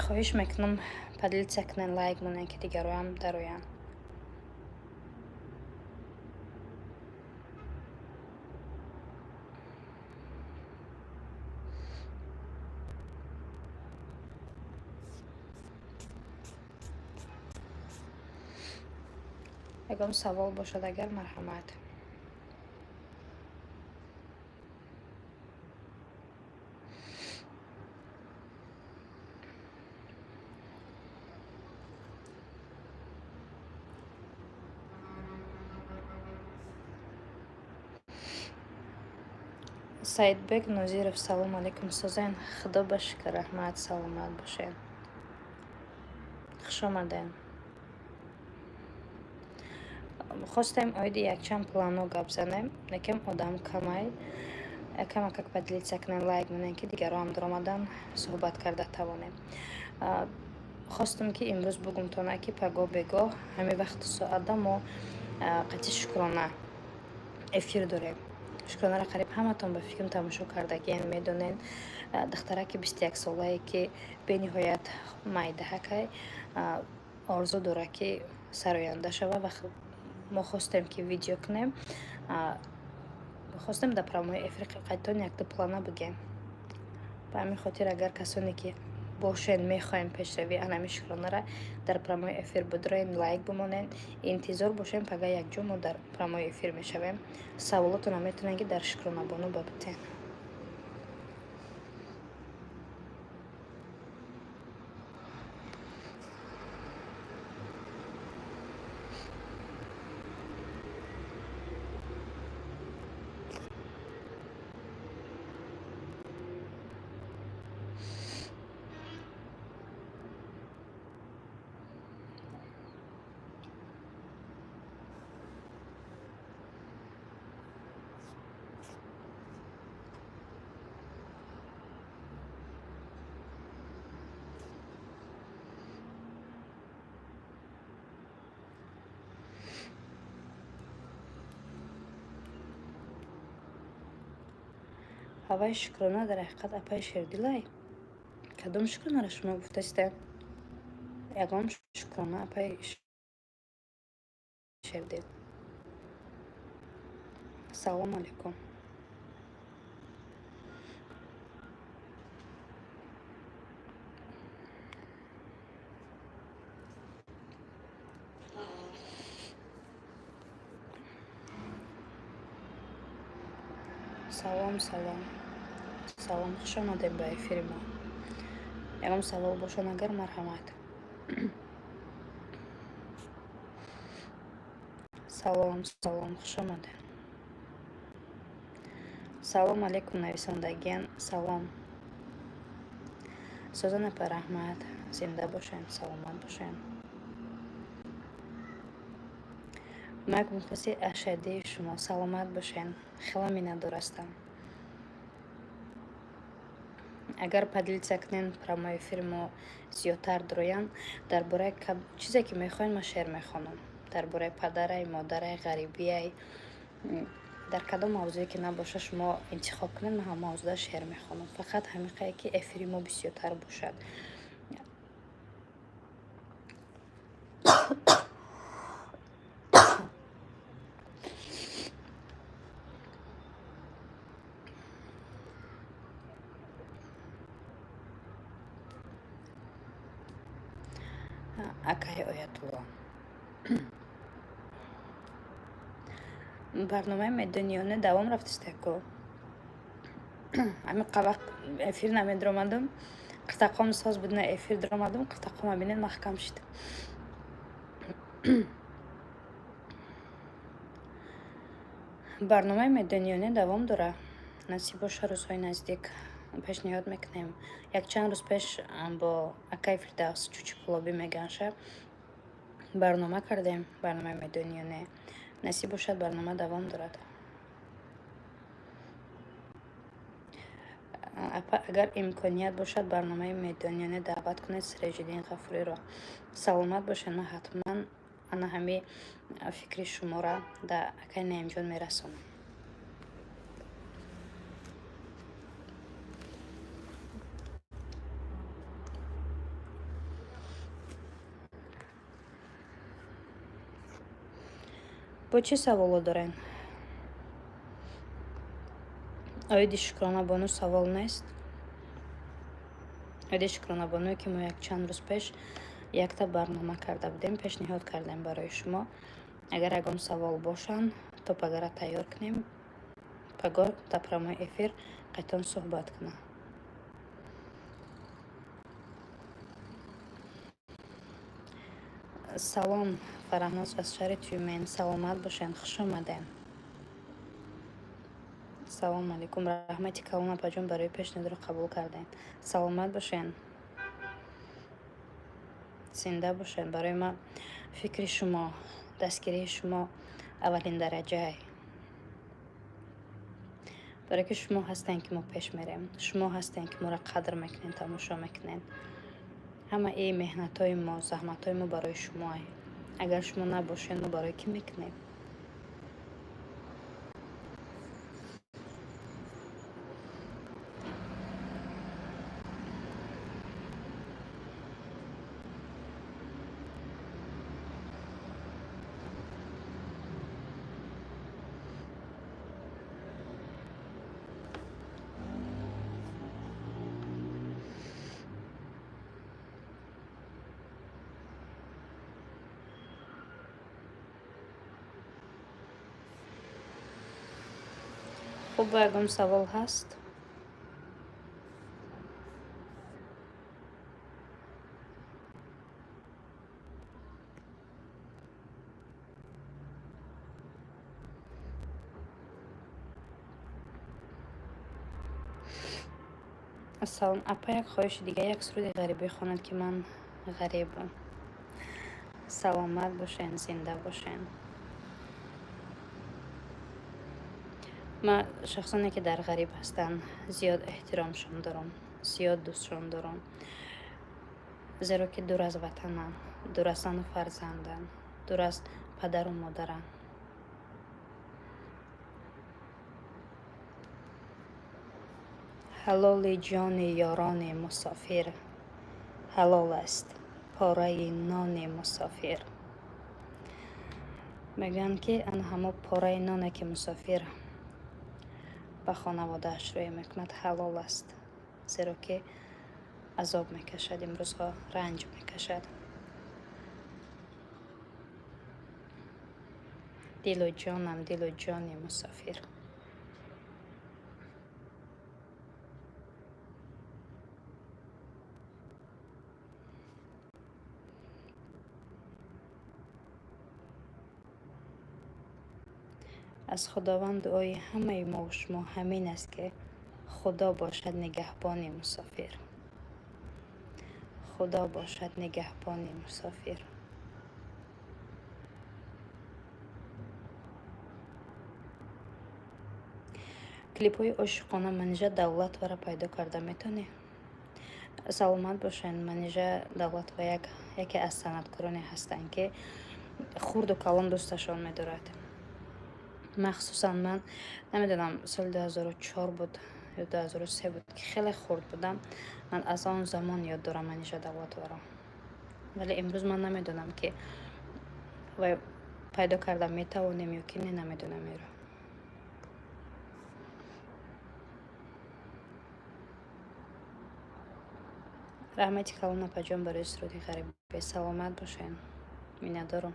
Хоҳиш мекунам, поделиться кунен, лайк монен, ки дигароам дароянд. Ягон савол бошад агар, марҳамат. Саидбек Нозиров, салом алейкум, созен? Худо ба шукр, раҳмат, саломат бошед. Хуш омадем. Хостем оиди якчанд планҳо гап занем, лекин одам камай. Камакак поделиться кунем, лайк монем, ки дигарон даромадан суҳбат карда тавонем. Хостам, ки имрӯз бугумтона, ки пагоҳ бегоҳ ҳамин вақту соата мо қатъи Шукрона эфир дорем. Шукронаро қариб ҳаматон ба фикрам тамошо кардагиен, медонен. Духтараки 21-солае, ки бениҳоят майдаҳакай, орзу дорад, ки сароянда шава, ва мо хостем, ки видео кунем, хостем дар прямой эфир қайтон якду плана бигем. Ба ҳамин хотир, агар касоне ки бошен, мехоҳем пешравии анами Шукронара, дар прямой эфир бидроен, лайк бимонен, интизор бошем. Пага якҷо мо дар прямой эфир мешавем. Саволотона метавонед, ки дар Шукронабону бабитен. Ҳаваи Шукрона дар ҳақиқат апаи Шердилай? Кадом Шукронара шумо гуфтастед? Ягон Шукрона апаи Шердил. Салому алейкум. Салом, салом, салом, хуш омадем ба эфири мо. Ягон савол бошад агар, марҳамат. Салом, салом, хуш омадем. Салом алейкум нависондагиан, салом. Созан апа, раҳмат, зинда бошен, саломат бошен. Мак мухлиси ашаддии шумо, саломат бошен, хеле миннатдор ҳастам. Агар поделиться кунен, прямой эфири мо зиёдтар дуроянд. Дар бораи чизе ки мехоҳем, ман шеър мехонам. Дар бораи падарай, модарай, ғарибиай, дар кадом мавзӯе ки набошад, шумо интихоб кунед, ман ҳама мавзӯъда шеър мехонам. Фақат ҳамиқае, ки эфири мо бисёртар бошад. Акаи Оятулло, барномаи медониёне давом рафтистаку. Ҳамин вақт эфир намедиромадам, қиртақом соз буд, на эфир диромадам, қиртақома бинед, маҳкам шуд. Барномаи медониёне давом дорад. Насиб боша, рӯзҳои наздик пешниҳод мекунем. Якчанд рӯз пеш бо акаи Фирдавс Чучукулобӣ меганша барнома кардем, барномаи медониёне. Насиб бошад, барнома давом дорад. Апа, агар имконият бошад, барномаи медониёне даъват кунед Сироҷиддин Ғафуриро. Саломат бошед, ман ҳатман ана ҳами фикри шуморо да акаи Наимҷон мерасонам. Бо чӣ саволо дорен? Оиди Шукронабону савол нест? Оиди Шукронабонуе, ки мо якчанд рӯз пеш якта барнома карда будем, пешниҳод кардем барои шумо. Агар ягон савол бошанд, то пагара тайёр кунем, пагоҳ дар прямой эфир қайтон суҳбат кунам. Салом, Фараҳноз аз шаҳри Тюмен. Саломат бошед, хуш омадем. Салом алейкум, раҳмати калон, апаҷон, барои пешниҳодро қабул кардем. Саломат бошед, зинда бошед. Барои ман фикри шумо, дастгирии шумо аввалин дараҷае. Барое ки шумо ҳастем, ки мо пеш мерем, шумо ҳастем, ки моро қадр мекунед, тамошо мекунед. Ҳамаи меҳнатҳои мо, заҳматҳои мо барои шумоае. Агар шумо набошед, мо барои кӣ мекунем? Хуб, ягон савол ҳаст? Салом, апа, як хоҳиши дига: як суруди ғарибӣ хонед, ки ман ғарибам. Саломат бошед, зинда бошед. Ман шахсоне, ки дар ғариб ҳастанд, зиёд эҳтиромшон дорам, зиёд дӯстшон дорам, зеро ки дур аз ватананд, дур аз зану фарзанданд, дур аз падару модаранд. Ҳалоли ҷони ёрони мусофир, ҳалол аст пораи нони мусофир. Мегӯянд, ки ана ҳамо пораи ноне, ки мусофир ба хонаводааш рӯя мекунад, ҳалол аст, зеро ки азоб мекашад, имрӯзҳо ранҷ мекашад. Дилу ҷонам, дилу ҷони мусофир. Аз Худованд дуои ҳамаи мову шумо ҳамин аст, ки Худо бошад нигаҳбони мусофир, Худо бошад нигаҳбони мусофир. Клипҳои ошиқона Манижа Давлатоваро пайдо карда метавонӣ? Саломат бошед. Манижа Давлатова яке аз санъаткороне ҳастанд, ки хурду калон дӯсташон медорад. Махсусан ман намедонам, соли 2004 буд ё 2003 буд, ки хеле хурд будам, ман аз он замон ёд дорам Манижа Давлатоваро, вале имрӯз ман намедонам, ки вай пайдо карда метавонем ё ки не, намедонам эро. Раҳмати калон, апаҷон, барои суруди ғарибе. Саломат бошед, миннатдорам.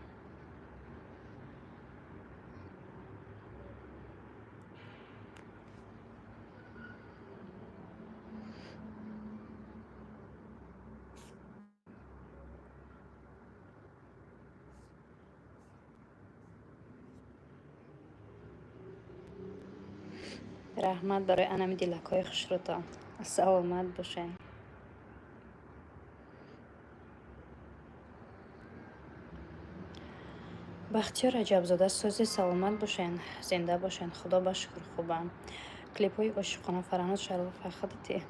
Раҳмат барои анами дилакҳои хушрӯтон. Саломат бошед. Бахтиёр Раҷабзода, сӯзи, саломат бошед, зинда бошед. Худо ба шукр, хубам. Клипҳои ошиқона Фараҳноз Шарофа худати.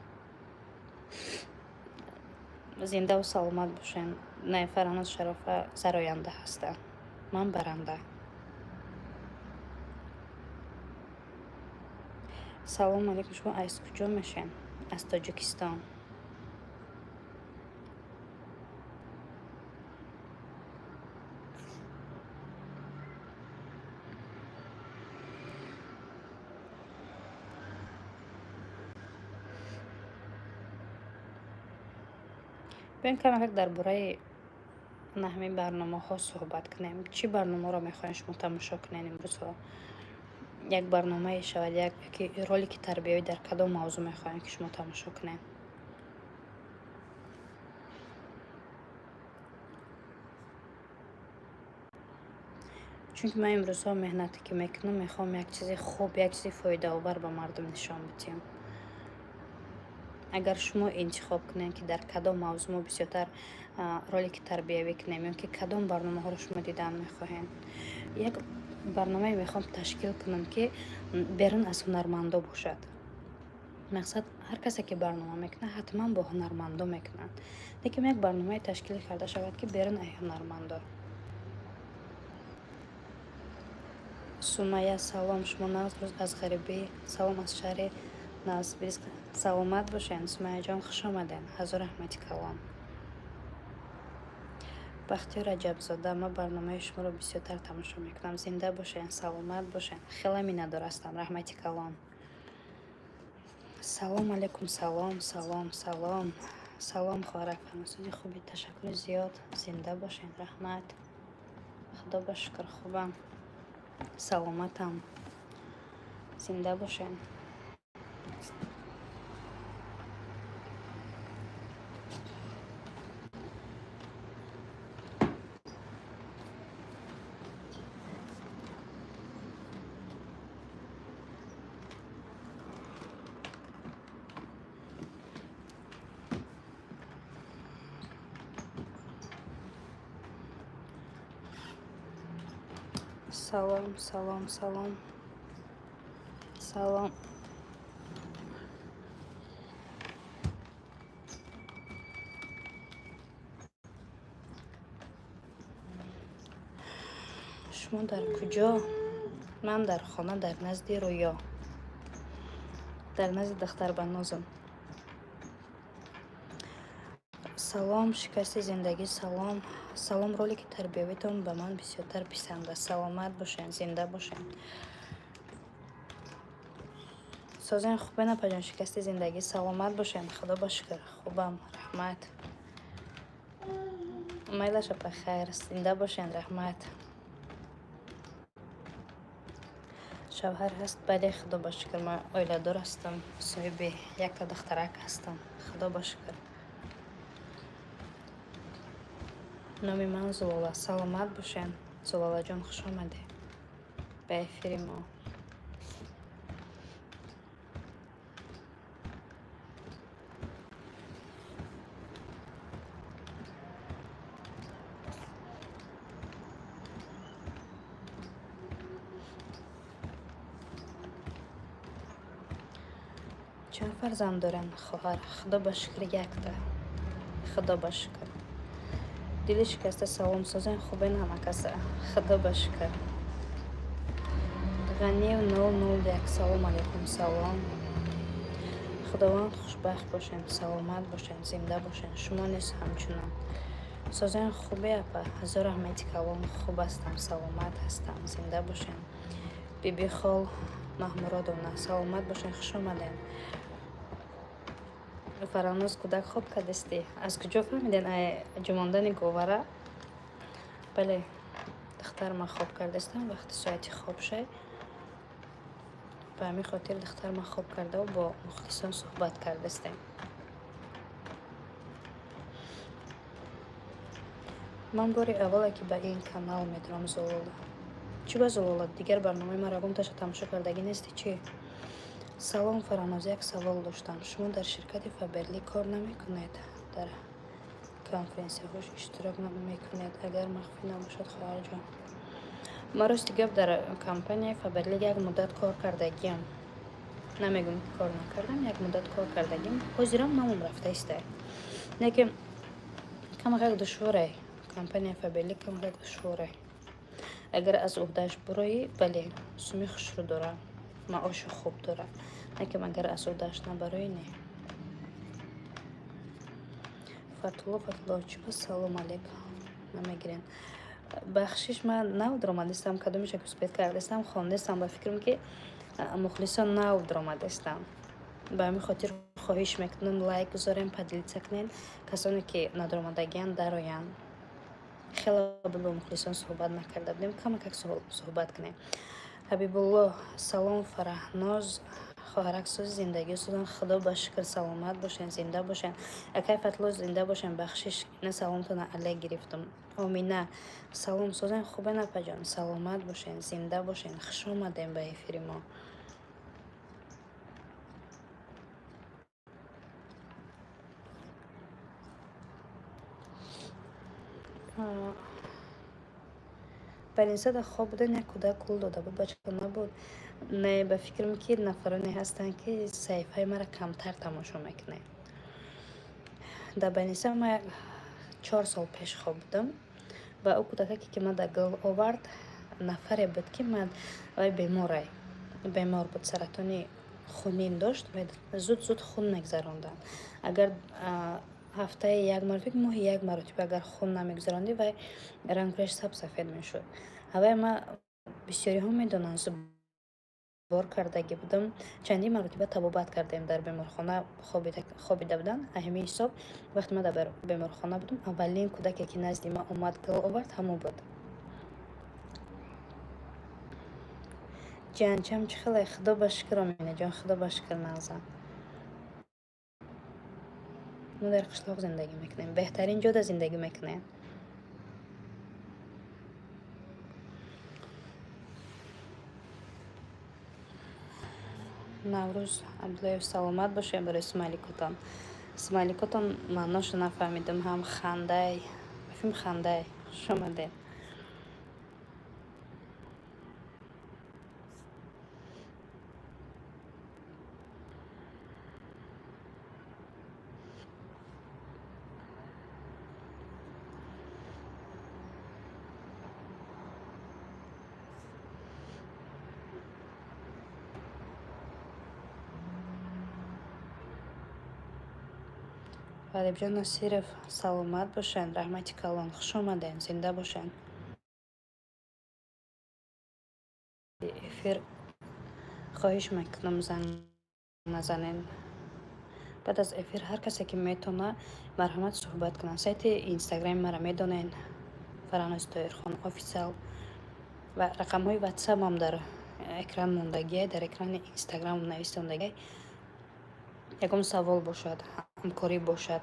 Зиндаву саломат бошед. Не, Фараҳноз Шарофа сароянда ҳастанд, ман баранда. Салому алейкум, шумо аз куҷо мешед? Аз Тоҷикистон. Биён, камакак дар бораи ана ҳамин барномаҳо суҳбат кунем. Чӣ барномаро мехоҳем шумо тамошо кунед имрӯзҳо? Як барномае шавад, як ки ролики тарбиявӣ, дар кадом мавзӯъ мехоҳем, ки шумо тамошо кунед? Чунки ман имрӯзҳо меҳнате ки мекунам, мехоҳам як чизи хуб, як чизи фоидаовар ба мардум нишон бидиҳам. Агар шумо интихоб кунед, ки дар кадом мавзӯъ мо бисёртар ролики тарбиявӣ кунем ё ки кадом барномаҳоро шумо дидан мехоҳед. Як барномае мехоҳам ташкил кунам, ки берун аз ҳунармандо бошад. Мақсад, ҳар касе ки барнома мекунад, ҳатман бо ҳунармандо мекунад, лекин як барномае ташкил карда шавад, ки берун аз ҳунармандо. Сумайя, салом, шумо нағз? Рӯз аз ғарибӣ, салом аз шаҳри Новосибирск. Саломат бошед, Сумайяҷон, хуш омадед, ҳазор раҳмати калон. Бахтиёр Раҷабзода, ман барномаи шуморо бисёртар тамошо мекунам. Зинда бошед, саломат бошед, хеле миннатдор ҳастам, раҳмати калон. Салом алейкум, салом, салом, салом, салом, хоҳарак Фаносузи, хуби? Ташаккури зиёд, зинда бошед, раҳмат. Худо ба шукр, хубам, саломатам, зинда бошед. Салом, салом, салом, салом. Шумо дар куҷо? Ман дар хона, дар назди Рӯё, дар назди духтарбанозам. Салом, Шикасти зиндагӣ, салом, салом. Ролики тарбиявитон ба ман бисёртар писанд аст. Саломат бошед, зинда бошед. Созен, хубе, напаҷон? Шикасти зиндагӣ, саломат бошед. Худо ба шукр, хубам, раҳмат. Майлаш, апа, хайр, зинда бошед, раҳмат. Шавҳар ҳаст? Бале, худо ба шукр, ман оиладор ҳастам, соҳиби якта духтарак ҳастам, худо ба шукр. Номи ман Зулола. Саломат бошед, Зулолаҷон, хуш омадед ба эфири мо. Чанд фарзанд доранд, хоҳар? Худо ба шукр, якта, худо ба шукр. Дили шикаста, салом. Созен, хубен ҳама каса? Худо ба шукр. Ғаниев 001, салом алейкум, салом. Худованд хушбахт бошед, саломат бошед, зинда бошед, шумо низ ҳамчунон. Созен, хубе, апа? Ҳазор раҳмати калон, хуб ҳастам, саломат ҳастам, зинда бошед. Бибихол Маҳмуродовна, саломат бошед, хуш омадед. Фараноз, кӯдак хоб кардастӣ? Аз куҷо фаҳмиден? Ай ҷумондани говара? Бале, духтар ман хоб кардастам, вақти соати хоб шай. Ба ҳамин хотир духтар ман хоб кардаву бо мухлисон суҳбат кардастем. Ман бори аввале ки ба ин канал медурам. Зулола, чӣ ба Зулола? Дигар барномаи ман ягонташа тамошо кардагӣ нестӣ, чӣ? Салом, Фараноз, як савол доштам. Шумо дар ширкати Фаберлик кор намекунед? Дар конференсияҳош иштирок мекунед? Агар махфӣ набошад, хоҳарҷон. Ман, рости гап, дар компанияи Фаберлик як муддат кор кардагиам. Намегӯм, ки кор накардам, як муддат кор кардагим. Ҳозирам намом рафта истай, лекин камакак душворай. Компанияи Фаберлик камакак душворай. Агар аз уҳдааш буроӣ, бале, суми хушрӯ дора, маоши хуб дора, лекин агар аз уҳдааш набароӣ, не. Фатулло, Фатулло, чӣ ба салом алейк намегирем? Бахшиш, ман нав дуромадистам, кадомиша успеть кардастам, хондастам. Ба фикрам, ки мухлисон нав дуромадастам. Ба ҳамин хотир хоҳиш мекунам, лайк гузорем, поделиться кунед. Касоне ки надоромадагианд, дароянд. Хеле бо мухлисон суҳбат накарда будем, камакак суҳбат кунем. Ҳабибулло, салом, Фараҳноз хоҳарак, сози зиндагӣ созан. Худо ба шукр, саломат бошен, зинда бошен. Акай Фатло, зинда бошен. Бахшиш, ина саломтона алек гирифтам. Омина, салом, созен, хубен, апаҷон, саломат бошен, зинда бошен. Хуш омадем ба эфири мо. Балинсада хоб будан, як кӯдак гул дода буд, бача набуд. Не, ба фикрам, ки нафароне ҳастанд, ки саҳифаи маро камтар тамошо мекунед. Дар Балинса ма 4 сол пеш хоб будам ва ӯ кӯдакаке, ки ман дар гул овард, нафаре буд, ки ман вай беморай, бемор буд, саратони хунин дошт ва зуд зуд хун мегзаронданд. Агар ҳафтаи як маротиба, моҳи як маротиба агар хун намегузарондӣ, вай рангреш саб сафед мешуд. Ҳавай ма бисёриҳо медонанд, бор кардагӣ будам, чандин маротиба табобат кардем, дар беморхона хобида буданд. Ҳамин ҳисоб, вақте ман дар беморхона будам, аввалин кӯдаке, ки назди ман омад, гул овард, ҳамон буд. Ҷанчам чӣ хеле? Худо ба шукр, Оминаҷон, худо ба шукр, нағзам. Мо дар қишлоқ зиндагӣ мекунем, беҳтарин ҷода зиндагӣ мекунем. Наврӯз Абдуллоев, саломат бошед барои смайликотон. Смайликотон маъношо нафаҳмидам. Ҳам хандай филм, хандай. Хуш омадед. Ғарибҷон Носиров, саломат бошед, раҳмати калон, хуш омадед, зинда бошед. Эфир хоҳиш мекунам, занг назанед. Баъд аз эфир ҳар касе, ки метавона, марҳамат, суҳбат кунад. Сайти инстаграми маро медонед, Фараҳноз Тоирхон офисиал, ва рақамҳои ватсапам дар экран мондагиай, дар экрани инстаграм нависондагиай. Ягон савол бошад, ҳамкорӣ бошад,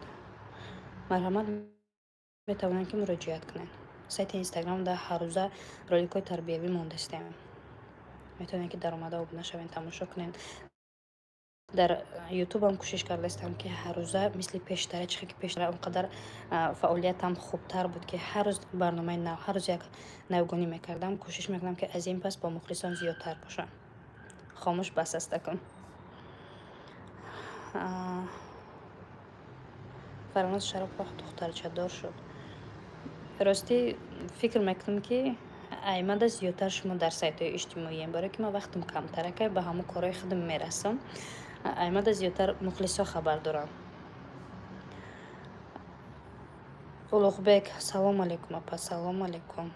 марҳамат, метавонед, ки муроҷиат кунед. Сайти инстаграм дар ҳаррӯза роликҳои тарбиявӣ мондастем, метавонед, ки даромада обуна шавед, тамошо кунед. Дар ютубам кӯшиш кардаистам, ки ҳаррӯза мисли пештара, чихе ки пештара он қадар фаъолиятам хубтар буд, ки ҳар рӯз барномаи нав, ҳар рӯз як навгонӣ мекардам, кӯшиш мекунам, ки аз ин пас бо мухлисон зиёдтар бошам. Хомӯш, бас астакун. Фараҳноз Шаропова духтарчадор шуд. Ростӣ, фикр мекунам, ки аймада зиёдтар шумо дар сайтҳои иҷтимоием, барое ки ман вақтам камтаракай, ба ҳамон корҳои худам мерасам. Аймада зиёдтар мухлисо хабар доранд. Улуғбек, салом алейкум, апа. Салом алейкум,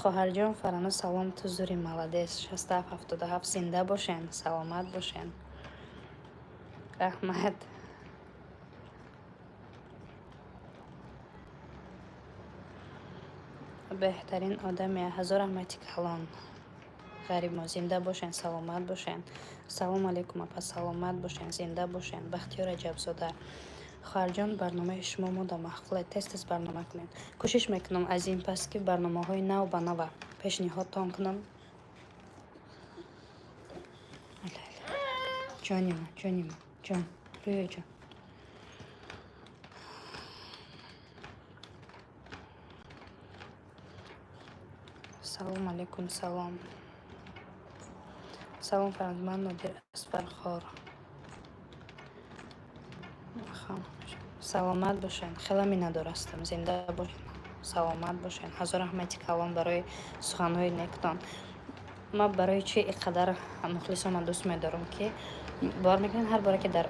хоҳарҷон Фараҳноз. Салом, ту зури, молодец. 67 77, зинда бошен, саломат бошен, раҳмат. Беҳтарин одаме, ҳазор раҳмати калон, ғарибмо, зинда бошен, саломат бошен. Салом алейкум, апа, саломат бошен, зинда бошен. Бахтиёр Раҷабзода, хоҳарҷон, барномаи шумо мода маъқуле, тез тез барнома кунед. Кӯшиш мекунам аз ин пас, ки барномаҳои нав ба нава пешниҳодтон кунам. Ҷонима, ҷонима, ҷон, рӯё, ҷон. Салом алейкум, салом, салом, Фарҳад, ман Нодир аз Фархор. Саломат бошед, хеле миннатдор ҳастам, зинда бошед, саломат бошед. Ҳазор раҳмати калон барои суханҳои нектон. Ман барои чӣ ин қадар мухлисонро дӯст медорам, ки бовар мекунед, ҳар боре, ки дар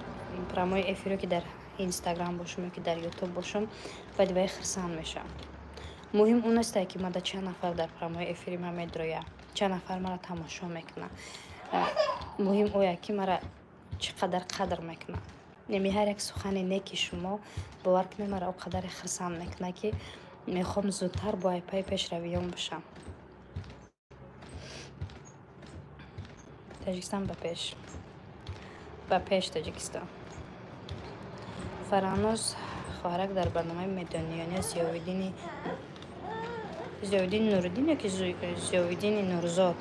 прямой эфиро, ки дар инстаграм бошам ё ки дар ютуб бошам, баъди вай хирсанд мешавам. Муҳим он несте, ки мада чанд нафар дар прямой эфири ман медрояд, чанд нафар маро тамошо мекунад. Муҳим оя ки мара чӣ қадар қадр мекунад. Неми ҳар як сухани неки шумо, бовар кунед, мара о қадаре хурсанд мекунад, ки мехоҳам зудтар бо айпаи пешравиён бошам. Тоҷикистон ба пеш, ба пеш, Тоҷикистон. Фарҳноз хоҳарак, дар барномаи Медониёни Зиёвиддини Нуриддин ёки Зиёвиддини Нурзод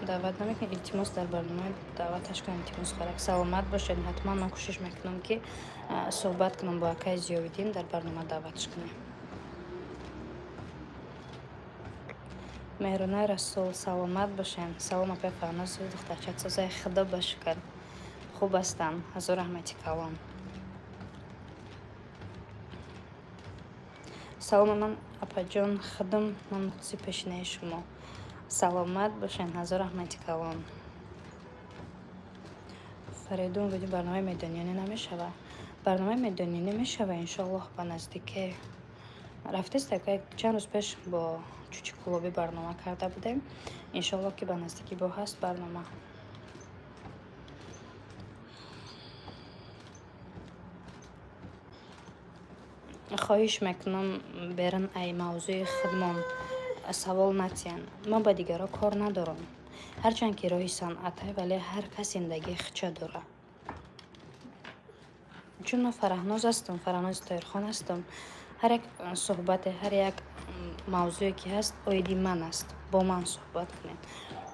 даъват намекунед? Илтимос, дар барнома даъваташ кунед, илтимос, хоҳарак. Саломат бошед. Ҳатман ман кӯшиш мекунам, ки суҳбат кунам бо акаи Зиёвиддин, дар барнома даъватш кунем. Меҳрунаи Расул, саломат бошед. Салом, апаи Фарҳноз, духтарча созаи? Худо ба шукр, хуб ҳастам, ҳазор раҳмати калон. Салом, ман апаҷон, худам ман мухлиси пешинаи шумо. Саломат бошед, ҳазор раҳмати калон. Фаридун гуди, барномаи Медониёнӣ намешава? Барномаи Медониёнӣ мешава, иншоаллоҳ, ба наздике. Рафтест, чанд рӯз пеш бо Чучи Кулобӣ барнома карда будем. Иншоаллоҳ, ки ба наздикӣ бо ҳаст барнома. Хоҳиш мекунам, берун ай мавзӯи худмон савол натиҳанд. Ман ба дигарҳо кор надорам. Ҳарчанд ки роҳи санъатай, вале ҳар кас зиндагии худша дорад. Чун ман Фараҳноз ҳастам, Фараҳнози Тоирхон ҳастам, ҳар як суҳбате, ҳар як мавзӯе ки ҳаст, оиди ман аст, бо ман суҳбат кунед.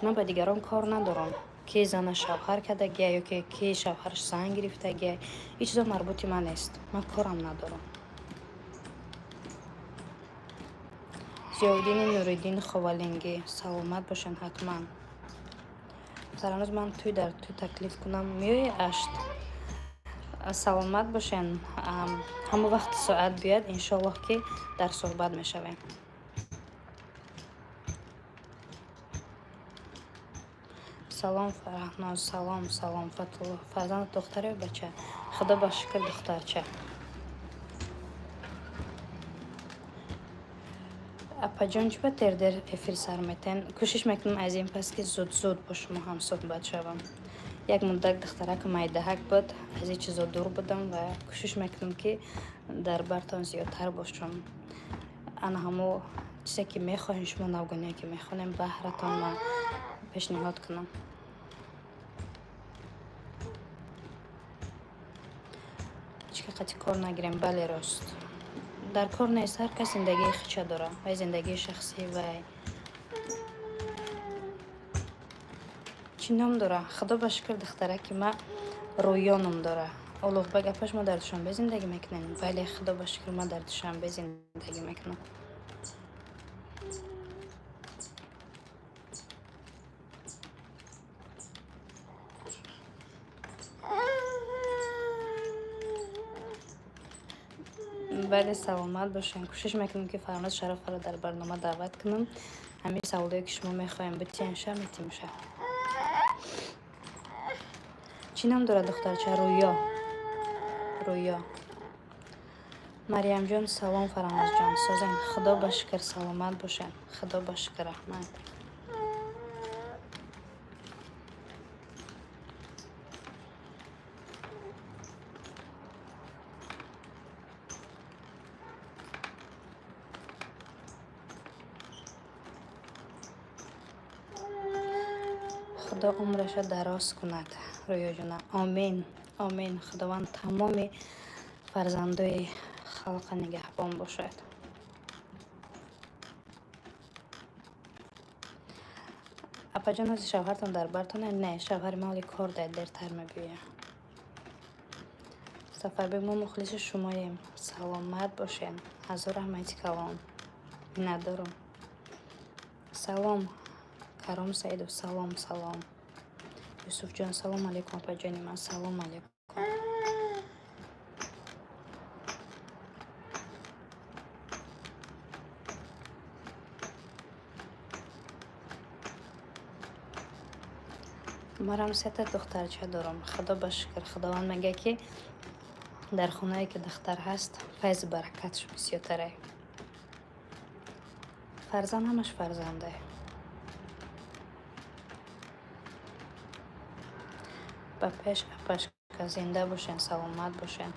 Ман ба дигарон кор надорам, ки зана шавҳар кардагия ё ки шавҳараш зан гирифтагия. Ин чизо марбути ман нест, ман корам надорам. Зиёвиддини Нуриддин Ховалингӣ, саломат бошед, ҳатман. Фарҳноз, ман тӯй дар тӯй таклиф кунам, меои ашт? Саломат бошед. Ҳамон вақти соат биёяд, иншоаллоҳ, ки дар суҳбат мешавем. Салом, Фарҳноз. Салом, салом, Фатулло. Фарзанд духтар ё бача? Худо ба шукр, духтарча. Апаҷон, чӣ ба дер-дер эфир сар метен? Кӯшиш мекунам аз ин пас, ки зуд-зуд бо шумо ҳамсуҳбат шавам. Як муддат духтарак майдаҳак буд, аз ин чизо дур будам ва кӯшиш мекунам, ки дар бартон зиёдтар бошам. Ана ҳамо чизе ки мехоҳем шумо, навгоне ки мехонем, баҳратон ман пешниҳод кунам. Ҳеҷ қати кор нагирем. Бале, рост, дар кор нест. Ҳар кас зиндагии худша дорад, вай зиндагии шахсии вай. Чӣ ном дора? Худо ба шукр, духтараки ма Рӯё ном дора. Улуғбек апа, шумо дар Душанбе зиндагӣ мекунед? Бале, худо ба шукр, ман дар Душанбе зиндагӣ мекунам. Бале, саломат бошед. Кӯшиш мекунам, ки Фарҳноз Шарофаро дар барнома даъват кунам. Ҳамин саволое ки шумо мехоҳем битиҳем, метимша. Чӣ ном дорад духтарча? Рӯё, Рӯё. Марьямҷон, салом. Фарҳнозҷон, созем? Худо ба шукр, саломат бошед. Худо ба шукр, раҳмат. Худо умраша дароз кунад, Рӯёҷона. Омин, омин. Худованд тамоми фарзандои халқа нигаҳбон бошад. Апаҷон, ҳози шавҳартон дар бартоне? Не, шавҳари ман оли кор дад, дертар мебиёяд. Сафарбек, мо мухлиси шумоем. Саломат бошед, ҳазор раҳмати калон, миннатдорам. Салом, Каром Саидов. Салом, салом, Юсуфҷон. Салом алейкум, апаҷони ман. Салом алейкум. Марам сета духтарча дорам, худо ба шукр. Худованд мегӯяд, ки дар хонае ки духтар ҳаст, файзу баракатш бисёртарай. Фарзанд ҳамаш фарзандае. Ба пеш, апашка, зинда бошен, саломат бошен.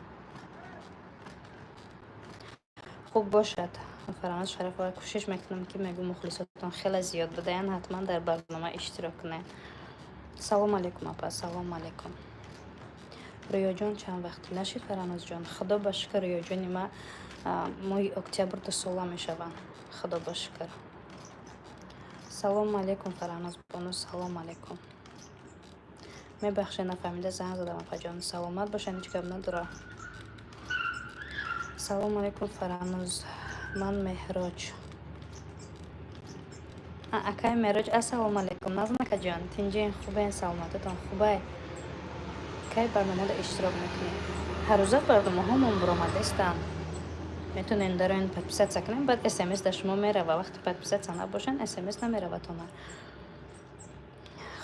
Хуб бошад, Фараҳноз Шарифова, кӯшиш мекунам, ки мегӯ мухлисотон хеле зиёд будаянд, ҳатман дар барнома иштирок кунед. Салом алейкум, апа, салом алейкум. Рӯёҷон, чанд вақте нашид, Фараҳнозҷон? Худо ба шукр, Рӯёҷони ма моҳи октябр 2 сола мешаванд. Худо ба шукр. Салому алейкум, Фараҳноз бону, салом алейкум. Мебахшед, нафаҳмида занг задам, апаҷон. Саломат бошед, ҳеҷ гап надора. Салому алейкум, Фараҳноз, ман Меҳроҷ. Акай Меҳроҷ, ассалому алейкум, назм акаҷон, тинҷин, хубен, саломататон хубай? Кай барномада иштирок мекунед? Ҳаррӯза барномаҳомон буромадастанд. Метавонед дароен, подписаться кунед, баъд смс дар шумо мерава. Вақте подписаться набошанд, смс намераватона.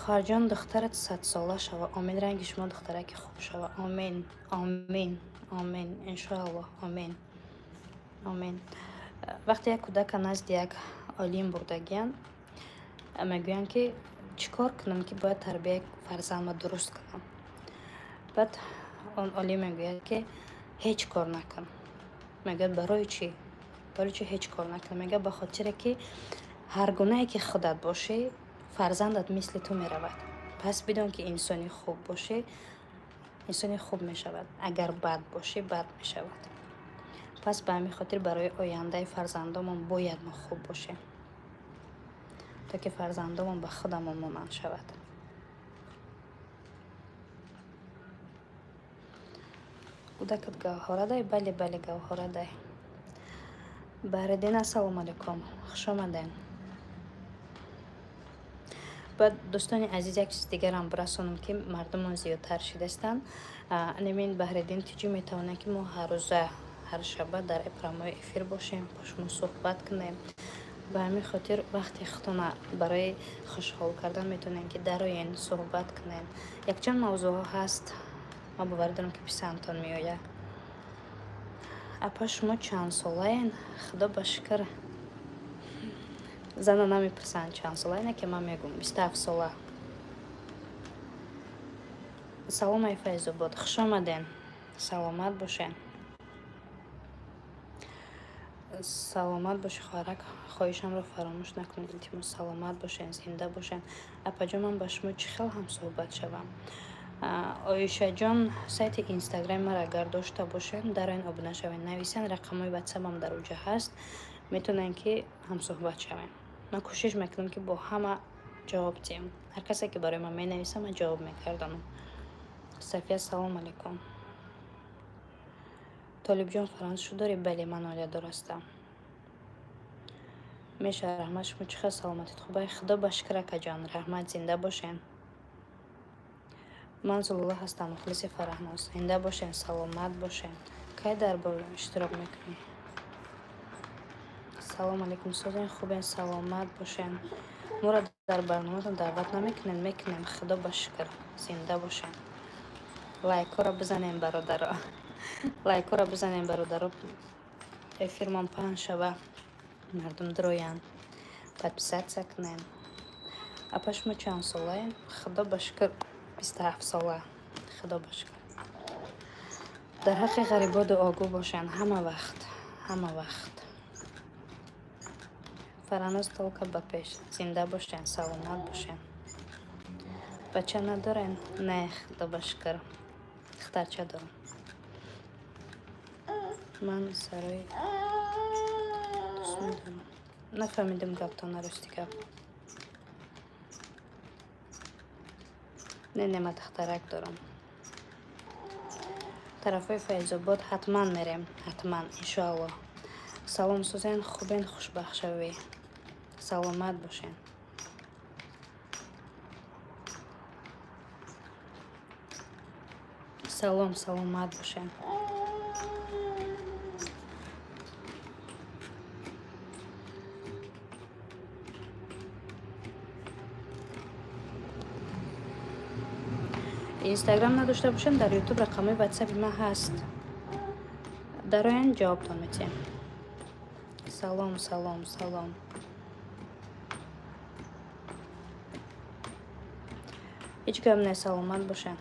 Хоҳарҷон, духтарат 100-сола шава, омин. Ранги шумо духтараки хуб шава, омин, омин, омин, иншоаллоҳ, омин, омин. Вақте як кӯдака назди як олим бурдагиянд, мегӯянд, ки чӣ кор кунам, ки бояд тарбияи фарзандро дуруст кунам? Баъд он олим мегӯяд, ки ҳеҷ кор накун. Мегӯяд: «Барои чӣ? Барои чӣ ҳеҷ кор накунам?» Мегӯяд: «Ба хотире ки ҳар гунае ки худат бошӣ, фарзандат мисли ту меравад. Пас бидон, ки инсони хуб бошӣ, инсони хуб мешавад, агар бад бошӣ, бад мешавад». Пас ба ҳамин хотир барои ояндаи фарзандомон бояд мо хуб бошем, то ки фарзандомон ба худамон монанд шавад. Кӯдакат гавҳорадай? Бале, бале, гавҳорадай. Баҳриддин, ассалому алайкум, хушомадед. Баъд, дӯстони азиз, як чизи дигарам бирасонам, ки мардумон зиёдтар шидастанд. Анамин Баҳриддин тиҷӣ метавонад, ки мо ҳаррӯза, ҳар шаба дар прямой эфир бошем, бо шумо суҳбат кунем. Ба ҳамин хотир вақти худтона барои хушҳол кардан метавонем, ки дароен, суҳбат кунем. Якчанд мавзӯъҳо ҳаст, ман боварӣ дорам, ки писандтон меояд. Апа, шумо чандсолаен? Худо ба шукр, зана намепурсанд чанд сола, ки ман мегӯм: 27 сола. Салом, ай Файзобод, хушомаден, саломат бошен. Саломат боши, хоҳарак, хоҳишамро фаромӯш накунед, илтимос. Саломат бошен, зинда бошен. Апаҷон, ман ба шумо чӣ хел ҳамсӯҳбат шавам? Оишаҷон, сайти Инстаграми маро агар дошта бошед, дароен, обуна шавед, нависен, рақамҳои ватсапам дар оҷа ҳаст, метавонем, ки ҳамсӯҳбат шавем. Ман кӯшиш мекунам, ки бо ҳама ҷавоб диҳам. Ҳар касе ки барои ман менависад, ман ҷавоб мегардонам. Сафия, салом алейкум. Толибҷон, Фараҳноз шудорӣ? Бале, ман оиладор ҳастам. Меша, раҳмат. Шумо чӣ хел, саломатит хубай? Худо ба шукр, акаҷон, раҳмат, зинда бошен. Ман Зулула ҳастам, мухлиси Фараҳноз. Зинда бошен, саломат бошен. Кай дар бор иштирок мекунӣ? Салом алейкум, созен, хубен, саломат бошен. Моро дар барноматон даъват намекунем? Мекунем, худо ба шукр, зинда бошен. Лайкҳоро бизанем, бародаро, лайкҳоро бизанем, бародаро, эфирмон паҳн шава, мардум дароянд, подписаться кунем. Апа, шумо чанд солаем? Худо ба шукр, 27 сола, худо ба шукр. Дар ҳаққи ғарибо дуогӯ бошанд ҳама вақт, ҳама вақт. Фараҳноз, только ба пеш, зинда бошен, саломат бошен. Бача надорен? Не, худо ба шукр, духтарча дорам. Ман сарои дӯст медорам. Нафаҳмидам гаптона, рости гап. Не, не, ман духтарак дорам. Тарафҳои Файзобод ҳатман мерем, ҳатман, иншоаллоҳ. Салом, сӯзен, хубен, хушбахт шавӣ, саломат бошен. Салом, саломат бошен. Инстаграм надошта бошем, дар Ютуб рақамҳои ватсапи ман ҳаст, дароян, ҷавобтон метиҳем. Салом, салом, салом. Ҳеҷ гап не, саломат бошед.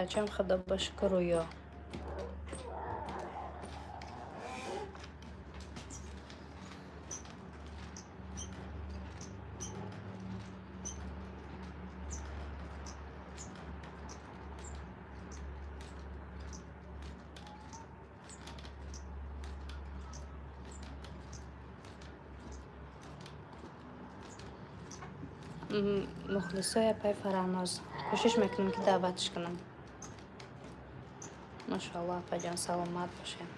Духтарчам, худо ба шукр, рӯё. Мухлисои апаи Фараҳноз, кӯшиш мекунем, ки даъватш кунам. Машоалло, апаҷон, саломат бошед.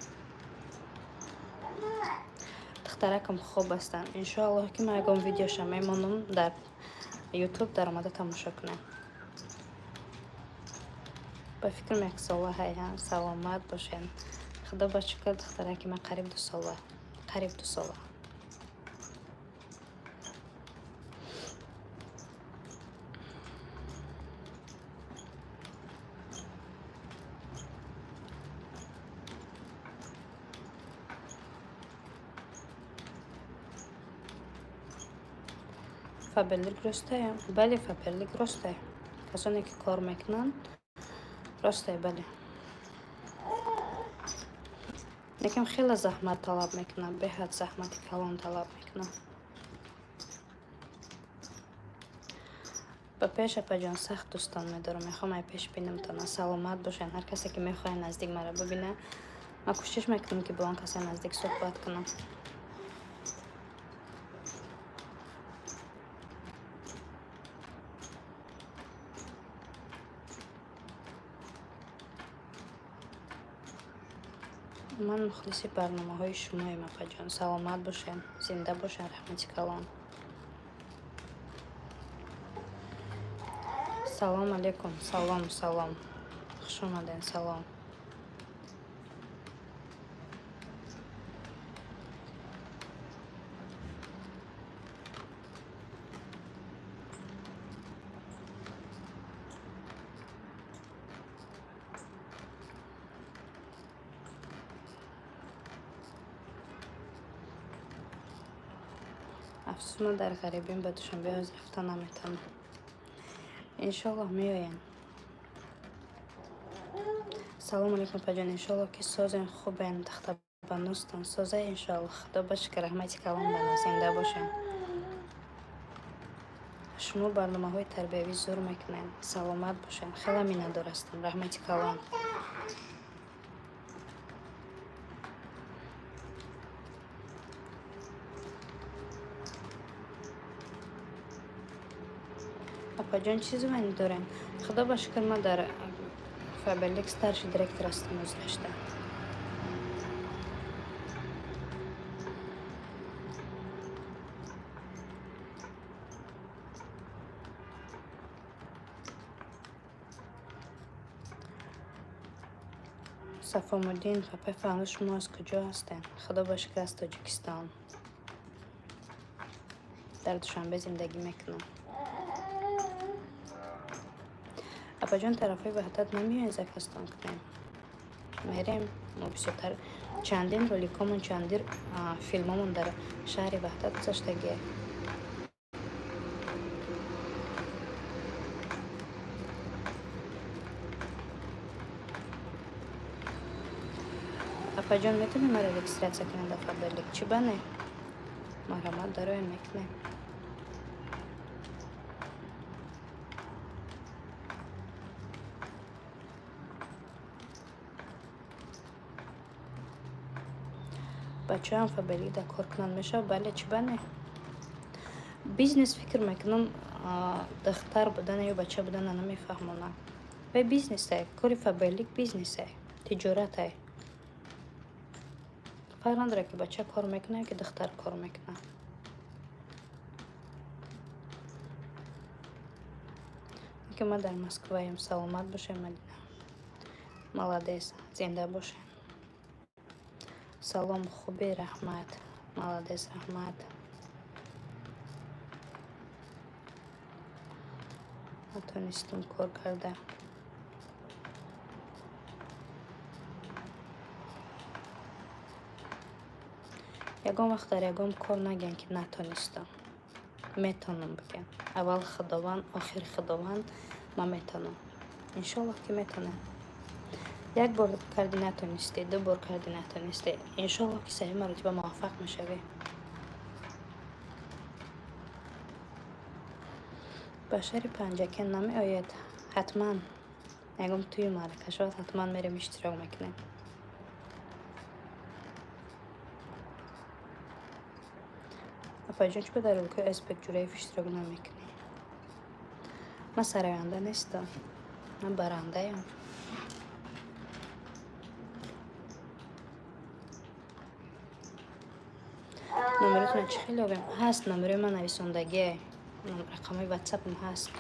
Духтаракам хуб ҳастанд. Иншоаллоҳ, ки ман ягон видеоша мемонам дар Ютуб, даромада тамошо кунем. Ба фикрам, яксола ҳая. Саломат бошед. Худо ба шукр, духтараки ман қариб 2 сола, қариб 2 сола. Фаберлик ростае? Бале, Фаберлик ростае. Касоне ки кор мекунанд, ростае, бале. Лекин хеле заҳмат талаб мекунад, беҳад заҳмати калон талаб мекунад. Ба пеш, апаҷон, сахт дӯстон медорам, мехоҳам ай пеш бинамтона. Саломат бошед. Ҳар касе ки мехоҳад наздик маро бибинад, ман кӯшиш мекунам, ки бо он касе наздик суҳбат кунам. Ман мухлиси барномаҳои шумоем, апаҷон. Саломат бошед, зинда бошед, раҳмати калон. Салом алейкум, салом, салом, хуш омадед, салом. Афсӯс, ман дар ғарибим, ба Душанбе ҳозир рафта наметавонам. Иншоаллоҳ, меоем. Салому алейкум, апаҷон, иншоаллоҳ, ки созен, хубен, тахтабаностон соза, иншоаллоҳ. Худо ба шукр, раҳмати калон бано, зинда бошен. Шумо барномаҳои тарбиявӣ зур мекунед, саломат бошед, хеле миннатдор ҳастам, раҳмати калон. Апаҷон, чӣ звание дорем? Худо ба шукр, ман дар Фаберлик старший директор ҳастам гузашта. Сафомуддин, апаи Фаҳнуз, шумо аз куҷо ҳастед? Худо ба шукр, аз Тоҷикистон, дар Душанбе зиндагӣ мекунам. Апаҷон, тарафҳои Ваҳдат намеоед, заказтон кунем? Мерем. Мо бисёртар чандин роликомон, чандин филмомон дар шаҳри Ваҳдат гузаштагие. Апаҷон, метавонед маро регистрация кунед дар Фаберлик? Чӣ ба не? Марҳамат, дароем, мекунем. Бачаам Фаберлик дар кор кунанд, мешавад? Бале, чӣ ба не? Бизнес, фикр мекунам, духтар будана ё бача будана намефаҳмонам. Вай бизнесае, кори Фаберлик бизнесае, тиҷоратае. Фарқ надорад, ки бача кор мекунад ё ки духтар кор мекунад. Ки ман дар Москваем. Саломат бошед, Мадина, молодец, зинда бошед. Салом, хубе, раҳмат, молодец, раҳмат. Натонистум кор карда. Ягон вақт дар ягон кор нагӯянд, ки натонистам. Метавонам бигӯям. Аввал Худованд, охир Худованд, ман метавонам. Иншоллоҳ, ки метавонем. Як бор кардӣ, натонистӣ, ду бор кардӣ, натонистӣ, иншоллоҳ, ки сеюм маротиба муваффақ мешавӣ. Ба шаҳри Панҷакент намеояд? Ҳатман, ягон тӯю маърака шавад, ҳатман мерем, иштирок мекунем. Апаҷон, чӣ ба дар роликҳои Азизбек Ҷураев иштирок намекунӣ? Ман сароянда нестам, ман барандаям. Номеротона чӣ хел ёбем? Ҳаст, номерои ман нависондагие, рақамҳои ватсапам ҳаст.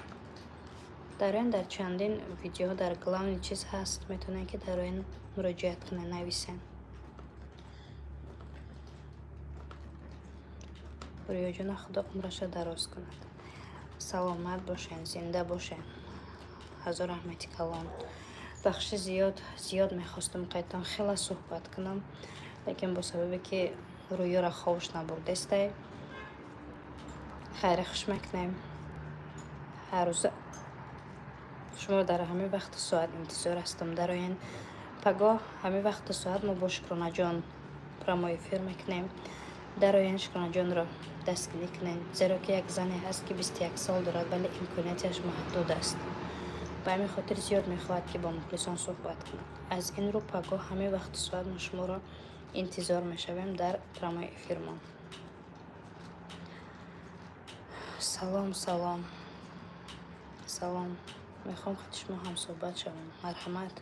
Дар оян дар чандин видеоҳо, дар главный чиз ҳаст, метавонед, ки дар оян муроҷиат кунед, нависен. Рӯёҷона, Худо умраша дароз кунад. Саломат бошен, зинда бошен. Ҳазор раҳмати калон. Бахши, зиёд зиёд мехостум қайтон хела суҳбат кунам, лекин бо сабабе ки Рӯёра хобш набурдестай. Хайри хуш мекунем. Ҳаррӯза шуморо дар ҳамин вақту соат интизор ҳастам. Дароен, пагоҳ ҳамин вақту соат мо бо Шукронаҷон прямой эфир мекунем. Дароен, Шукронаҷонро дастгирӣ кунед, зеро ки як зане ҳаст, ки 21 сол дорад, вале имкониятиаш маҳдуд аст. Ба ҳамин хотир зиёд мехоҳад, ки бо мухлисон суҳбат кунад. Аз ин рӯ пагоҳ ҳамин вақту соат мо шуморо интизор мешавем дар прямой эфирмон. Салом, салом, салом. Мехоҳам худи шумо ҳамсӯҳбат шавам. Марҳамат.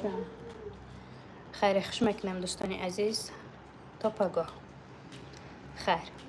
Ҷон, хайри хуш мекунем, дӯстони азиз, то пагоҳ, хайр.